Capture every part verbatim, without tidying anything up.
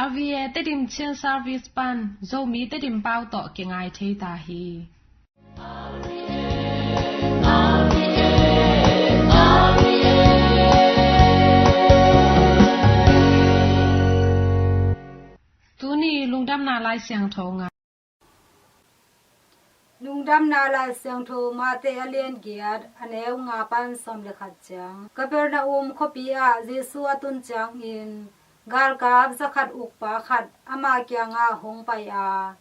R V A Tedim Chin Service pan Zomi Tedim pau tawh kingai thei ta hi. Tuni lungdamna Lai Siangtho ngai. Lungdamna Lai Siangtho Mate a lian giat, a neu nga pan sawm le khat ciang. Kapernaum khuapi ah Jesu a tun ciangin galkap zakhat ukpa khat ama kiangah hong pai a,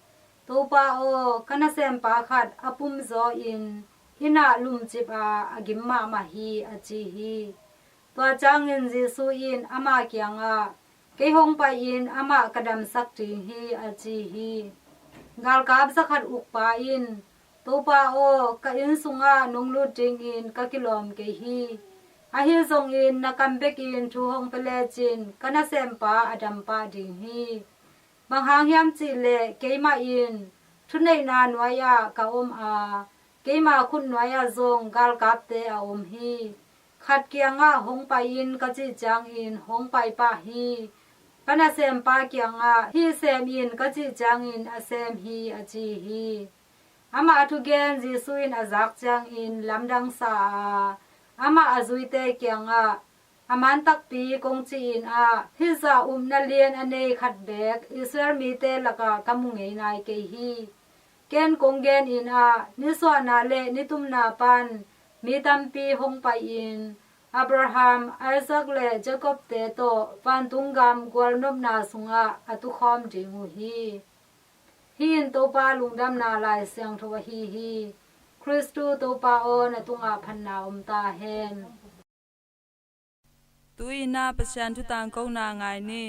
"Topa aw, ka nasempa khat a pumzaw in inn ah lumcip a, a gim mahmah hi," a ci hi. Tua ciangin Jesu in ama kiangah, "Kei hong pai-in amah ka damsak ding hi," a ci hi. Galkap zakhat ukpa in, "Topa aw, ka inn sungah nong lut dingin ka kilawm kei hi. Ahi zongin na kam bekin thu hong pia lecin ka nasempa a dam pah ding hi. Bang hang hiam cih leh keimah in thuneihna nuai-ah ka om a, keima khut nuai-ah zong galkapte a om hi. Khat kiangah hong pai in ka cih ciangin hong pai pah hi. Ka nasempa kiangah hih sem in ka cih ciangin a sem hi," a ci hi. Amah thugen Jesu in a zak ciangin lamdang sa a, amah a zuite kiangah, "A man takpi kong ci-in ah, hih zah upna lian a nei khat beek Israel mite lakah ka mu ngei nai kei hi. Ken kong genin ah, nisuahna le nitumna pan mi tampi hong pai-in, Abraham, Isaac le Jacob-te tawh vantung gam gualnopna sungah a tukhawm ding uh hi." Hih in Topa lungdamna Lai Siangtho ahi hi. Khristu Topa aw, na tungah phatna om ta hen. Tu-in ah Pasian thu tangkona ngai ni.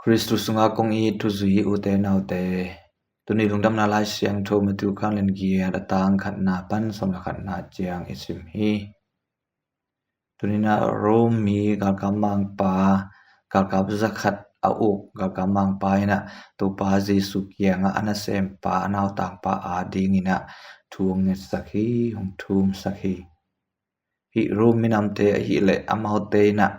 Khristu sungah kong it thuzui ute naute, tuni lungdamna Lai Siangtho Matthew khanlen giat, a tang khatna pan sawm le khatna ciang i sim hi. Tuni-in ah Rome mi galkap mangpa, galkap zakhat a uk galkap mangpa in ah Topa Jesu kiangah a nasempa, a nautangpa adingin ah thu hong ngetsak hi, hong thumsak hi. Hih Rome minamte ahih leh amaute in ah,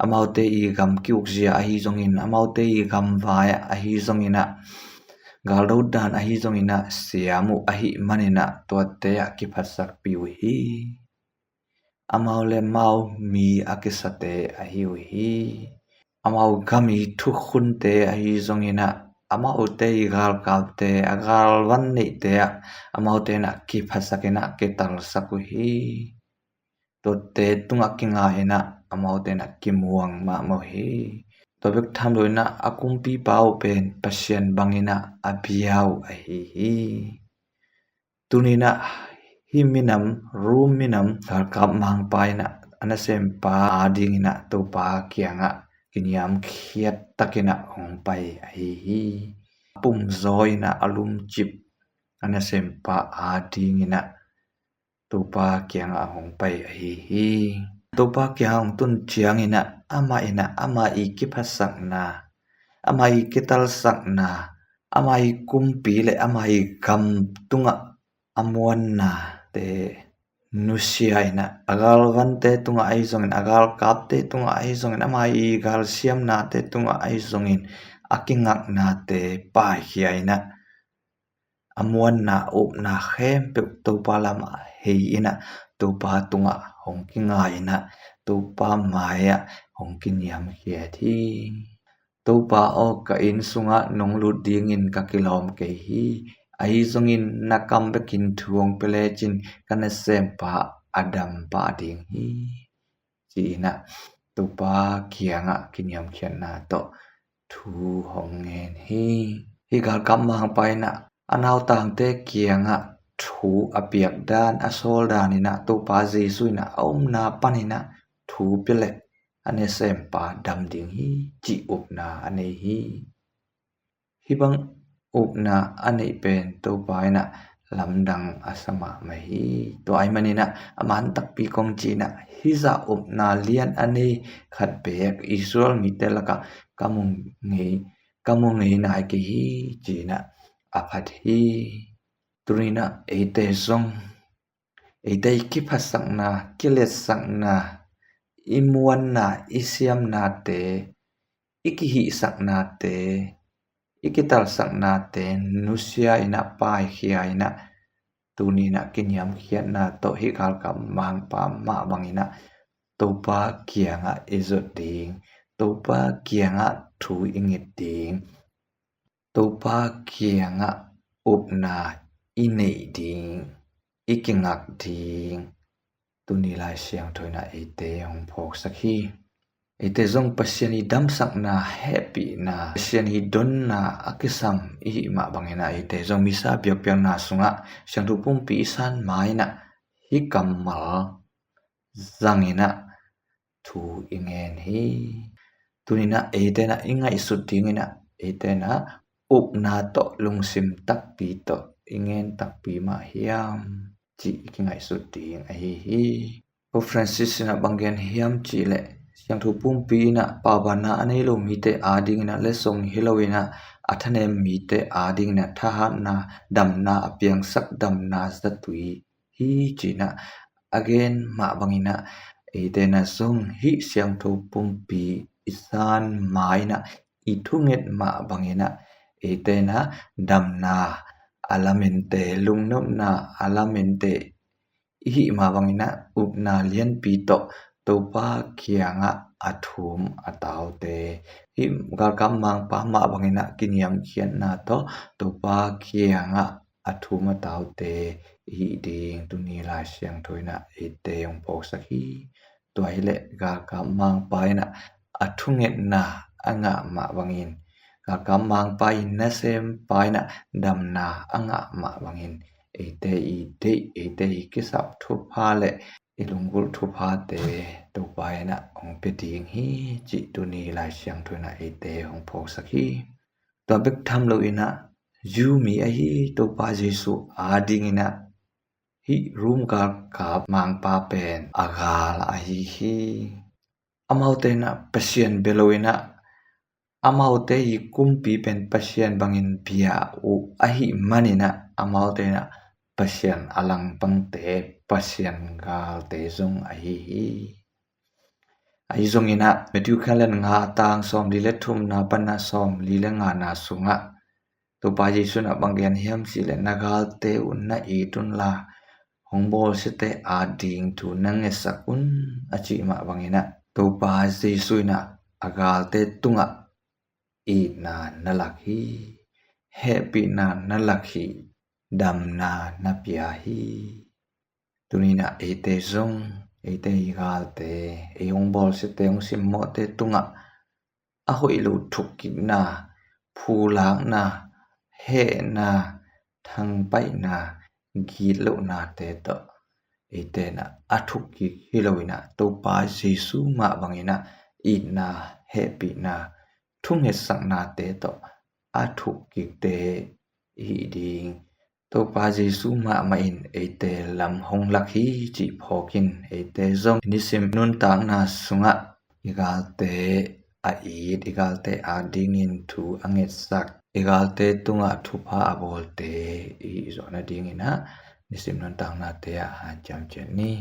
amaute i gam ki-ukzia ahi zongin, amaute i gamvai ahi zongin ah, galdo dan ahi zongin ah siam uh ahih manin ah tuate ah kiphatsakpih uh hi. Amau le amau mi a kisate ahi uh hi. Amau gam i thukhunte ahi zongin ah, amaute i galkapte, a galvan neihte ah, amaute in ah kiphatsak in ah kitalsak uh hi. Tuate tungah kingai in ah, amaute in ah kimuang mahmah uh hi. Tua bek tham lo in ah, a kumpipa uh pen Pasian bangin ah a bia uh ahi hi. Tuni-in ah hih minam, Rome minam galkap mangpa in ah a nasempa adingin ah Topa kiangah kiniamkhiat takin ah hong pai ahi hi. Pumzaw in ah a lumcip a nasempa adingin ah Topa kiangah hong pai ahi hi. Topa kiangah hong tun ciangin ah, amah in ah ama i kiphatsakna, ama i kitalsakna, ama i kumpi le ama i gam tungah a muannate nusia in ah, a galvante tungah ahi zongin, a galkapte tungah ahi zongin, ama i galsiamnate tungah ahi zongin a kingaknate paikhia in ah, a muanna, a upna khempeuh Topa lamah hei in ah, Topa tungah hong kingai in ah, Topa mai-ah hong kiniamkhiat hi. Topa aw, ka inn sungah nong lut dingin ka kilawm kei hi. Ahi zongin na kam bekin thu hong pia lecin ka nasempa a dam pah ding hi, ci-in ah Topa kiangah kiniamkhiatna tawh thu hong ngen hi. Hih galkap mangpa in ah a nautangte kiangah thu a piak dan, a sawl dan in ah Topa Jesu in ah a omna panin ah thu pia leh a nasempa dam ding hi, cih upna a nei hi. Hih bang upna a neih pen Topa in ah lamdang a sa mahmah hi. Tua ahih manin ah a man takpi kong ci in ah, hih zah upna lian a nei khat beek Israel mite lakah ka mu ngei, ka mu ngei nai kei hi, ci-in ah a phat hi. Tuni-in ah eite zong, eite i kiphatsakna, kiletsakna, i muanna, i siamnate i kihihsaknate, i kitalsaknate nusia in ah, paikhia in ah, tuni in ah kiniamkhiatna tawh hih galkap mangpa mah bangin ah Topa kiangah i zot ding, Topa kiangah thu i nget ding, Topa kiangah upna i neih ding, i kingak ding, tuni Lai Siangtho in ah eite hong phawksak hi. Eite zong Pasian i damsakna, hehpihna, Pasian i donna a kisam i hih mah bangin ah eite zong misa biakpiakna sungah Siangtho Pumpi i san ma-in ah hih kammal zangin ah thu i ngen hi. Tuni in ah eite in ah i ngaihsut dingin ah eite in ah upna tawh, lungsim takpi tawh i ngen takpi mah hiam cih i kingaihsut ding ahi hi. Pope Francis in ah bang gen hiam cih leh, Siangtho Pumpi in ah paubanna a nei lo mite adingin ah letsong hi loin ah a thanem mite adingin ah thahatna, damna, a piangsak damna zatui hi ci-in ah a gen mah bangin ah eite in ah zong hih Siangtho Pumpi i san ma-in ah i thunget mah bangin ah eite in ah damna a lamen te, lungnopna a lamen te i hih mah bangin ah upna lianpi tawh Topa kiangah a thum a taute, hih galkap mangpa mah bangin ah kiniamkhiatna tawh Topa kiangah a thum a taute i hih ding tuni Lai Siangtho in ah eite hong phawksak hi. Tua hi leh galkap mangpa in ah a thungetna a ngah mah bangin, galkap mangpa in nasempa in ah damna a ngah mah bangin, eite i deih, eite i kisap thupha le i lunggulh thuphate Topa in ah hong pia ding hi cih tuni Lai Siangtho in ah eite hong phawksak hi. Tua bek tham loin ah Jew mi ahi Topa Jesu adingin ah hih Rom galkap mangpa pen a gal ahi hi. Amaute in ah Pasian bia loin ah, amaute i kumpi pen Pasian bangin bia uh ahih manin ah amaute in ah Pasian a langpangte, Pasian galte zong ahi hi. Ahi zongin ah Matthew khanlet nga, a tang sawmli le thumna pan a sawmli le ngana sungah Topa Jesu in ah bang gen hiam cih leh, na galte uh na it unla, hong bawlsiate ading thu na ngetsak un, a cih mah bangin ah Topa Jesu in ah a galte tungah itna na lak hi, hehpihna na lak hi, damna na pia hi. Tuni in ah eite zong, eite i galte, ei hong bawlsiate, hong simmawhte tungah a hoih lo thukkikna, phulakna, hehna, thangpaihna, gitlohnate tawh eite in ah a thukkik hi loin ah Topa Jesu mah bangin ah itna, hehpihna, thungetsaknate tawh a thukkikte i hih ding. Topa Jesu mahmah in eite lam hong lak hi cih phawkin, eite zong nisim nuntakna sungah i galte a it, i galte adingin thu a ngetsak, i galte tungah thupha a bawlte i hih zawh nadingin ah nisim nuntaknate ah hanciam ciat ni.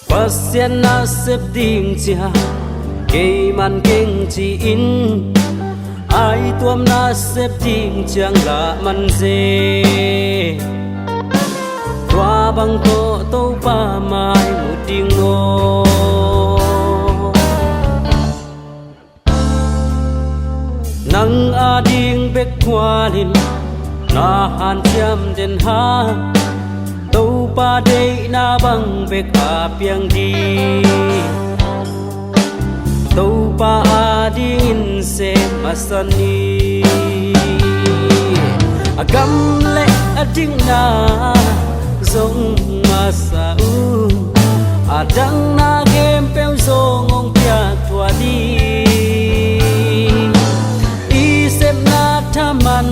Pasian nasep ding ciang keiman keng ci-in, ai tuam nasep ding ciang lah man ze. Tua bang tawh Topa mai mu ding maw? Nang ading bek khualin na hanciam den hang, Topa deihna bang bek a piang ding, Topa adingin sem masa ni. A gam le a dikna zong masa uh, A dang na khempeuh zong hong piak thuah ding. I sepna thaman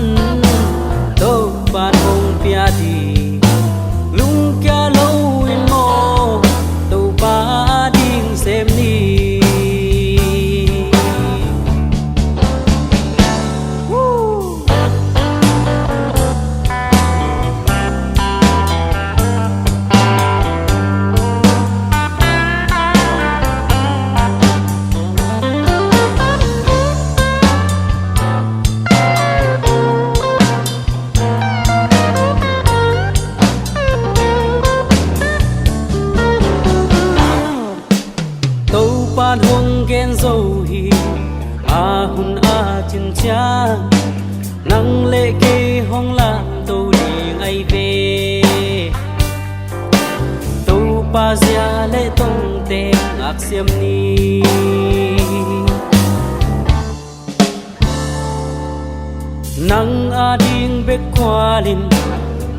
Topan hong pia ding. Lungkia lo in maw, Topa ading sem ni. Topan hong gen zo hi, a hun a cincian nang le kei hong lamto ding ahi ve. Topa zia le tongte ngaksiam ni. Nang ading bek khualin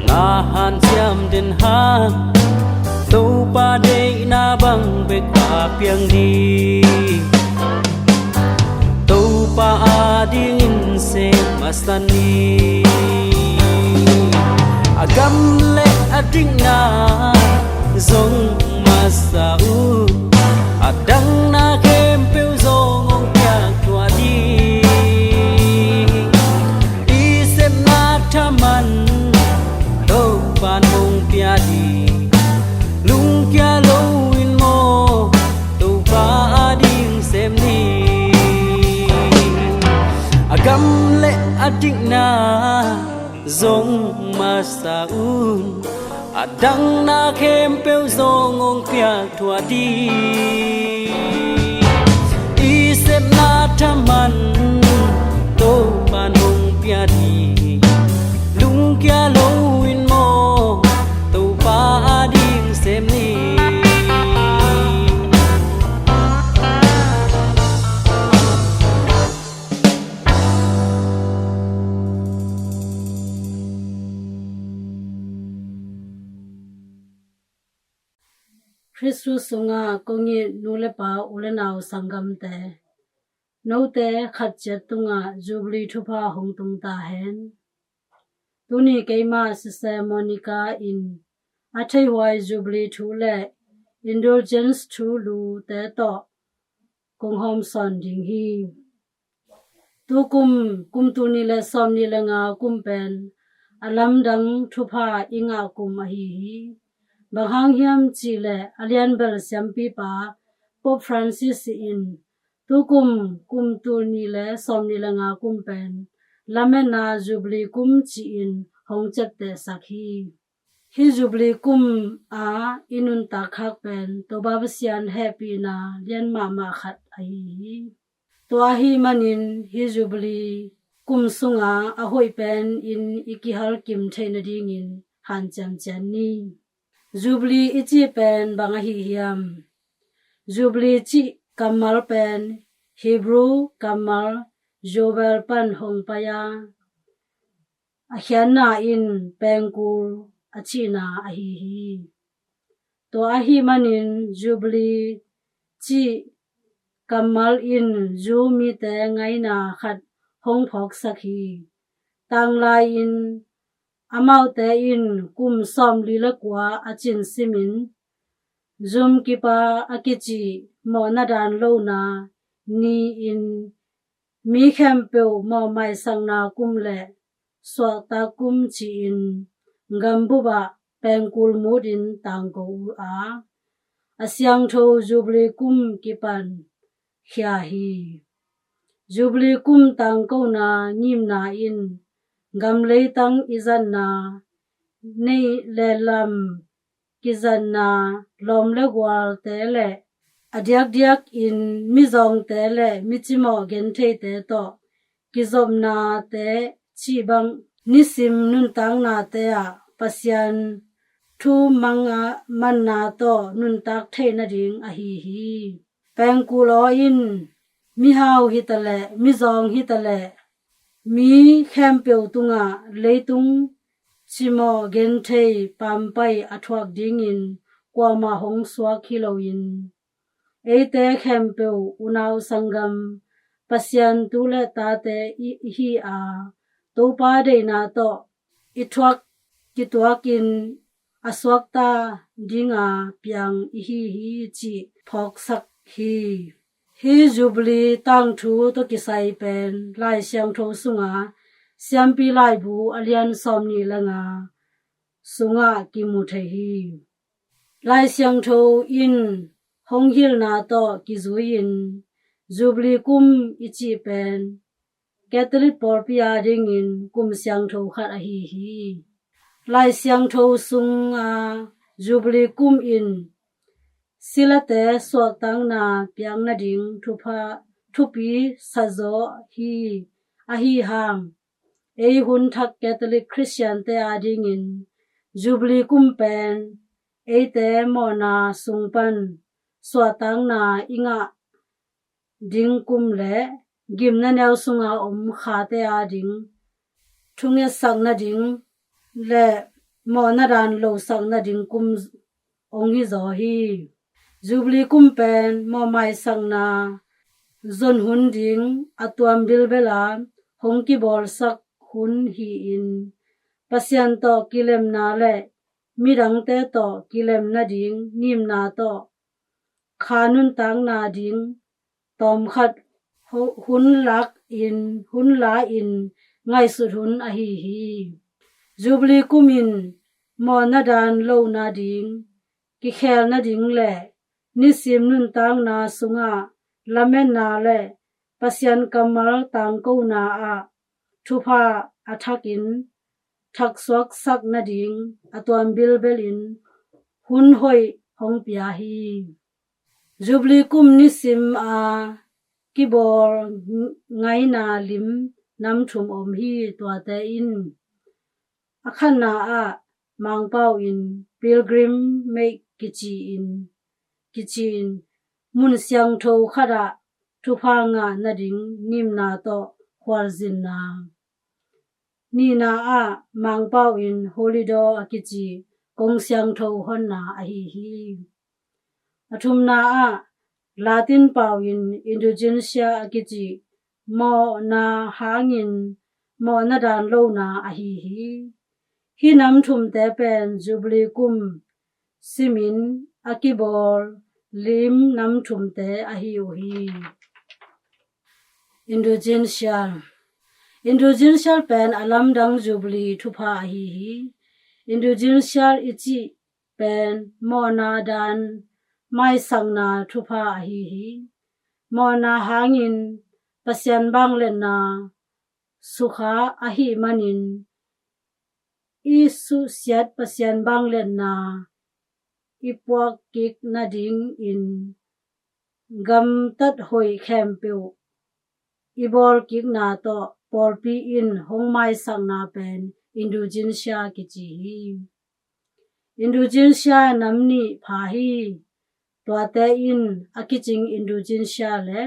na hanciam den hang, Topa deihna bang bek a piang ding. Topa adingin sem masa ni. A gam le a dikna zong masa un, a dang na khempeuh zong hong piak thuah ding. I sepna thaman Topan hong pia ding. Lungkia lo in maw, Topa ading sem ni. A gam le a dikna zong masa un, a dang na khempeuh zong hong piak thuah ding. I sepna thaman Topan hong pia ding. Lungkia lo in maw, Topa ading sem ni. Khristu sungah kong it nu le pa, u le nau sanggamte, note khat ciat tungah Jubilee thupha hong tung ta hen. Tuni keimah Sister Monica in a theihhuai Jubilee thu le Indulgence thu lute tawh kong hawmsawn ding hi. Tukum, kum tul nih le sawmnih le nga kum pen a lamdang thupha i ngah kum ahi hi. Bang hang hiam cih leh a lianbel siampipa Pope Francis in tukum, kum tul nih le sawmnih le nga kum pen lametna Jubilee kum ci-in hong ciaptehsak hi. Hih Jubilee kum a i nuntak khak pen Topa Pasian hehpihna lian mahmah khat ahi hi. Tua ahih manin hih Jubilee kum sunga a hoih pen in i kihalkim theih nadingin hanciam ciat ni. Jubilee i cih pen bang ahi hiam? Jubilee cih kammal pen Hebrew kammal Jobel pan hong pai a, a khiatna in pengkul a cihna ahi hi. Tua ahih manin Jubilee cih kammal in Jew mite ngaina khat hong phawksak hi. Tanglai-in amaute in kum sawmli le kua a cin simin zumkip a a kicih mawhna dan lohna ni-in mi khempeuh mawhmaisakna kum le suahtak kum ci-in gambup ah pengkul mutin tangko uh a, a siangtho Jubilee kum kipan khia hi. Jubilee kum tangkona ngimna in gam leitang i zatna, neih le lam kizatna, lawm le gualte le a diakdiakin mizawngte le micimawh gentheite tawh kizopnate cih bang nisim nuntaknate ah Pasian thu mang a manna tawh nuntak theih nading ahi hi. Pengkul aw in mihau hitaleh mizawng hitaleh mi khempeuh tungah leitung cimawh genthei pampai a thuak dingin kuamah hong suak hi loin, eite khempeuh unau sanggam, Pasian tu le tate i hi a, Topa deihna tawh i thuak kituakin a suakta dinga piang i hi hi cih phawksak hi. Hi Jubilee tangthu tawh kisai pen Lai Siangtho sunga Siampi Laibu a lian sawmnih le nga sungah kimu thei hi. Lai Siangtho in hong hilhna tawh kizui-in Jubilee kum i cih pen Catholic pawlpi adingin kum siangtho khat ahi hi. Lai Siangtho sunga Jubilee kum in silate suahtakna piak nading thupha, thupi sazaw hi. Ahi hang, ei hun thak Catholic Christian-te adingin Jubilee kum pen eite mawhna sung pan suahtakna i ngah ding kum le gimna neu sunga om khate ading thungetsak nading le mawhna daan losak nading kum hong hizaw hi. Jubilee kum pen mawhmaisakna, zon hun ding a tuam bilbel a hong kibawlsak hun hi-in, Pasian tawh kilemna le midangte tawh kilem nading ngimna tawh kha nuntakna ding tawmkhat hu-, hun lak in, hun la in ngaihsut hun ahi hi. Jubilee kum in mawhna daan lo nading, kikhel nading le nisim nuntakna sungah lametna le Pasian kammal tangkona ah thupha a thakin thaksuaksak nading a tuam bilbelin hun hoih hong pia hi. Jubilee kum nisim a kibawl ngaina lim nam thum om hi. Tuate in a khatna ah Mangpau in pilgrimage kici in, kici in mun siangtho khat ah thupha ngah nading ngimna tawh khualzinna. Nihna ah Mangpau in Holy Door a kici kong siangtho honna ahi hi. A thumna ah Latin pau in indulgencia a kici mawhna hangin mawhna daan lona ahi hi. Hih nam thumte pen Jubilee kum simin a kibawl lim nam thumte ahi uh hi. Indulgencia. Indulgencia pen a lamdang Jubilee thupha ahi hi. Indulgencia i cih pen mawhna daan maisakna thupha ahi hi. Mawhna hangin Pasian bangletna sukha ahih manin i suhsiat Pasian bangletna i puak kik nadingin gamtat hoih khempeuh i bawl kikna tawh pawlpi in hong maisakna pen indulgencia kici hi. Indulgencia nam nih pha hi. Tuate in a kicing indulgencia le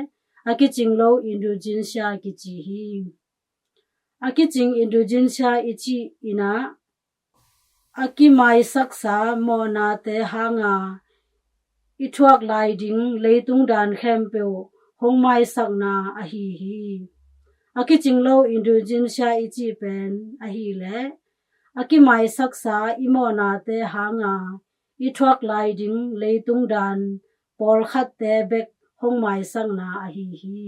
a kicing lo indulgencia kici hi. A kicing indulgencia i cih in ah a kimaisaksa mawhnate hanga i thuak lai ding leitung daan khempeuh hong maisakna ahi hi. A kicing lo indulgencia i cih pen ahih leh a kimaisaksa i mawhnate hanga i thuak lai ding leitung daan pawlkhatte bek hong maisakna ahi hi.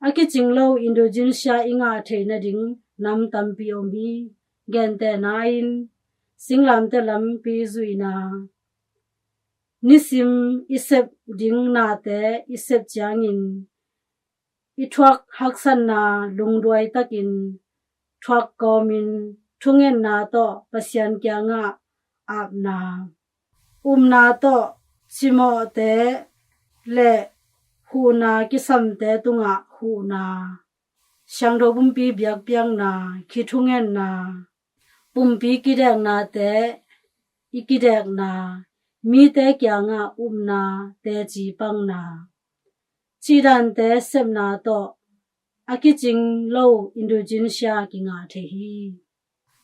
A kicing lo indulgencia i ngah theih nading nam tampi om hi. Gentehna in singlamteh lampi zuihna, nisim i sep ding nate i sep ciangin i thuak haksatna lungduai takin thuak kawmin thungetna tawh Pasian kiangah apna, upna tawh cimawhte le huhna kisamte tungah huhna, siangtho pumpi biakpiakna, khithungetna, pumpi kideknate i kidekna, mite kiangah upna, teci pangna, cih dante sepna tawh a kicing lo indulgencia kingah thei hi.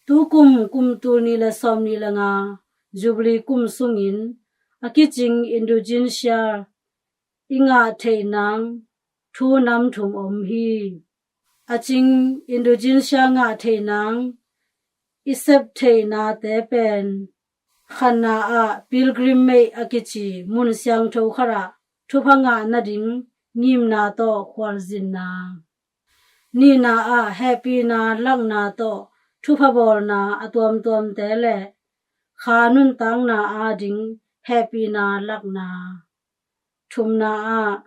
Tukum kum tul nih le sawmnih le nga Jubilee kum sungin a kicing indulgencia i ngah theih nang thu nam thum om hi. A cing indulgencia ngah theih nang i sep theihnate pen khatna ah pilgrimage a kici mun siangtho khatah thupha ngah nading ngimna tawh khualzinna. Nihna ah hehpihna lakna tawh thupha bawlna a tuamtuamte le kha nuntakna ading hehpihna lakna. Thumna ah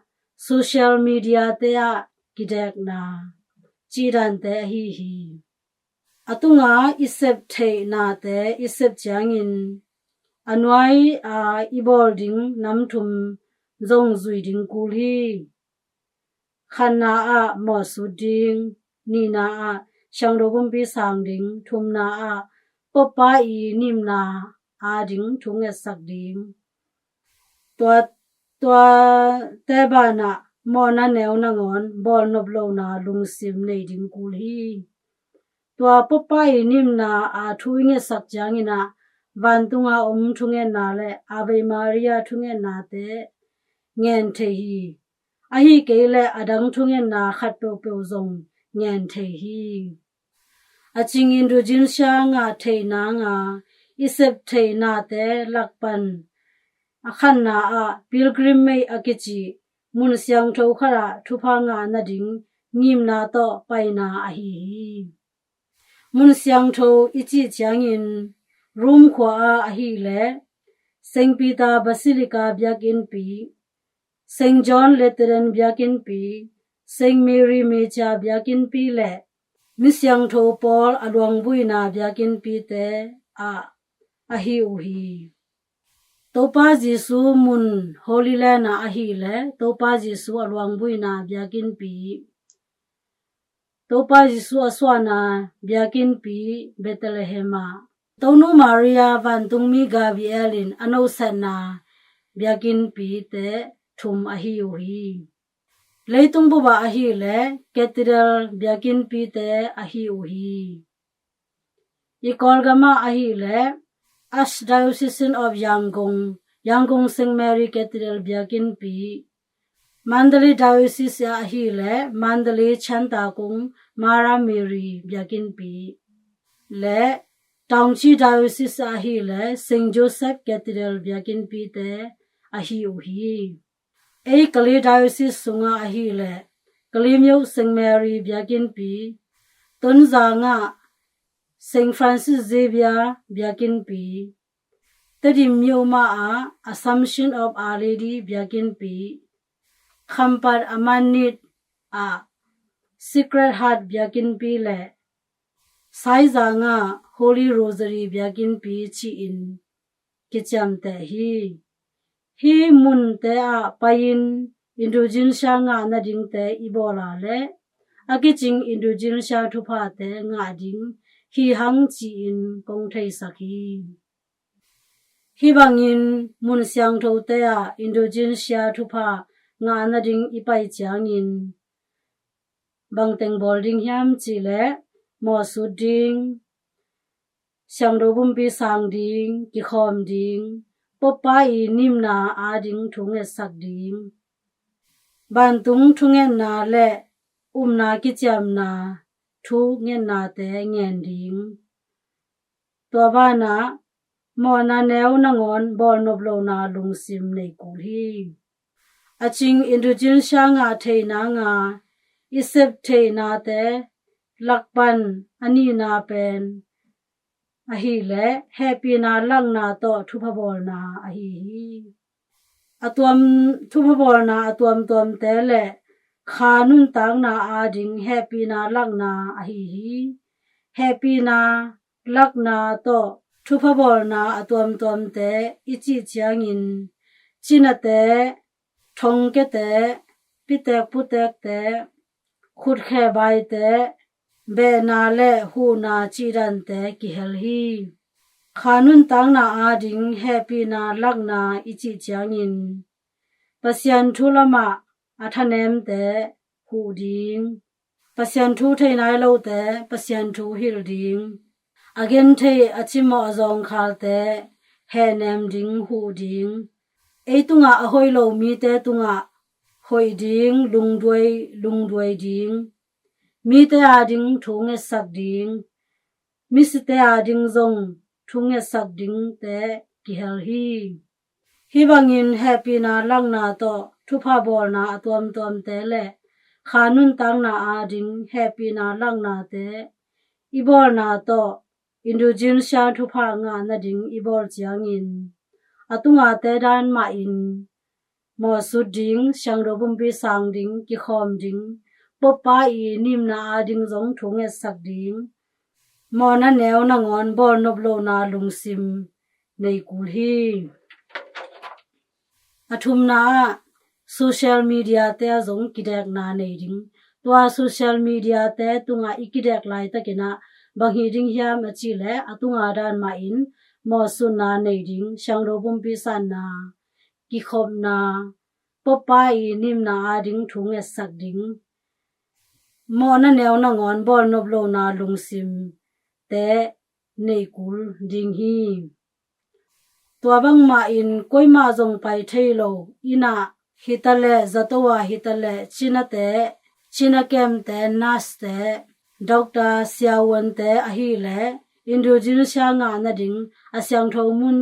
social media te ah kidekna cidante ahi hi. A tunga i sep theihnate i sep ciangin a nuai a i bawl ding nam thum zong zui ding kul hi. Khatna ah mawhsut ding, nihna ah siangtho pumpi sang ding, thumna ah Pope pa i ngimna ading thu ngetsak ding. Tua, tua te banah mawhna neu nangawn bawlnop lohna lungsim nei ding kul hi. Tua Pope pa i ngimna a thu i ngetsak ciangin ah vantunga om thungetna le Ave Maria thungetnate ngen thei hi. Ahi kei le a dang thungetna khat peuhpeuh zong ngen thei hi. A cing indulgencia ngah theih nanga i sep theihnate lakpan a khatna ah pilgrimage a kici mun siangtho khatah thupha ngah nading ngimna tawh paina ahi hi. Mun siangtho i cih ciangin Rome khua ah ahih leh Saint Peter Basilica biakinnpi, Saint John Lateran biakinnpi, Saint Mary Major biakinnpi le mi siangtho pawl a luangbuina biakinnpite ah ahi uh hi. Topa Jesu mun Holy Land ah ahih leh Topa Jesu a luangbuina biakinnpi, Topa Jesu a suahna biakinnpi Bethlehem ah, Tonu Maria vantungmi Gabriel in a nosatna biakinnpite thum ahi uh hi. Leitung bup ah ahih leh cathedral biakinnpite ahi uh hi. I Kawlgam ah ahih leh Archdiocese of Yangon, Yangon Saint Mary Cathedral biakinnpi, Mandalay Diocese ah ahih leh Mandalay Chantakung Mara Mary biakinnpi le Taunggyi Diocese ah ahih leh Saint Joseph Cathedral biakinnpite ahi uh hi. Ei Kalay Diocese sungah ahih leh Kalay Myo Saint Mary biakinnpi, Tonzang ah Saint Francis Xavier biakinnpi, Tedim Myo mah ah Assumption of Our Lady biakinnpi, Khampat Amanit ah Sacred Heart biakinnpi le Saizang ah Holy Rosary biakinnpi ci-in kiciamteh hi. Hih munte ah pai-in indulgencia ngah nadingte i bawl a leh a kicing indulgencia thuphate ngah ding hi hang ci-in kong theisak hi. Hih bangin mun siangthote ah indulgencia thupha ngah nading i pai ciangin bangteng bawl ding hiam cih leh mawhsut ding, siangtho pumpi sang ding, kikhawm ding, Pope pa i ngimna ading thu ngetsak ding, vantung thungetna le upna kiciamna thu ngetnate ngen ding. Tua banah mawhna neu nangawn bawlnop lohna lungsim nei kul hi. A cing indulgencia ngah theih nanga i sep theihnate lakpan a nihna pen ahih leh hehpihna lakna tawh thupha bawlna ahi hi. A tuam, thupha bawlna a tuamtuamte le kha nuntakna ading hehpihna lakna ahi hi. Hehpihna lakna tawh thupha bawlna a tuamtuamte i cih ciangin cinate, thongkiate, pitek putekte, khutkhe baite, behna le huhna cihdante kihel hi. Kha nuntakna ading hehpihna lakna i cih ciangin Pasian thu lamah a thanemte huh ding, Pasian thu thei nai lote Pasian thu hilh ding, a genthei a cimawh a zawngkhalte hehnem ding, huh ding, ei tungah a hoih lo mite tungah hoih ding, lungduai, lungduai ding, mite ading thu ngetsak ding, misite ading zong thu ngetsak dingte kihel hi. Hih bangin hehpihna lakna tawh thupha bawlna a tuamtuamte le kha nuntakna ading hehpihna laknate i bawlna tawh Indulgencia thupha ngah nading i bawl ciangin a tungate dan mahin mawhsut ding, siangtho pumpi sang ding, kikhawm ding, Pope pa i nimna ading zong thu ngetsak ding, mawhna neu nangawn bawlnop lohna lungsim nei kul hi. A thumna ah social media te ah zong kidekna nei ding. Tua social media te tungah i kidek laitakin ah bang hi ding hiam a cih leh a tunga dan mahin mawhsutna nei ding, siangtho pumpi sanna, kikhopna, Pope pa i nimna ading thu ngetsak ding, mawhna neu nangawn bawlnop lohna lungsim te nei kul ding hi. Tua bangmah in koimah zong pai thei lo, inn ah hi ta leh, zato ah hi ta leh, cinate, cina kemte, nurse te, doctor, siavuante ahih leh Indulgencia ngah nading a siangtho mun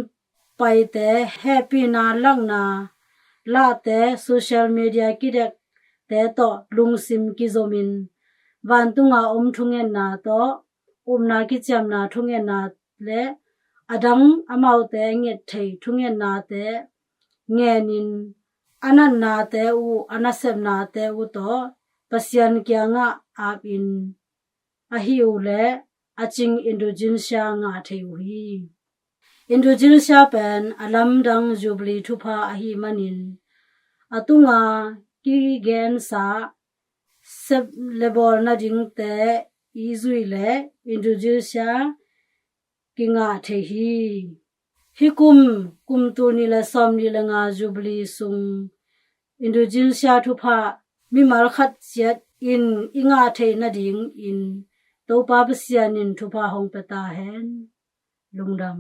paite, hehpihna lakna lahte, social media kidekte tawh lungsim kizomin vantunga om thungetna tawh upna kiciamna thungetna le a dang amaute nget thei thungetnate ngenin a natnate uh, a nasepnate uh tawh Pasian kiangah apin ahih uh leh a cing Indulgencia ngah thei uh hi. Indulgencia pen a lamdang Jubilee thupha ahih manin a tunga kigensa sep le bawl nadingte i zuih leh Indulgencia kingah thei hi. Hih kum, kum tul nih le sawmnih le nga Jubilee sung Indulgencia thupha mimal khat ciat in i ngah theih nadingin Topa Pasian in thupha hong pia ta hen. Lungdam.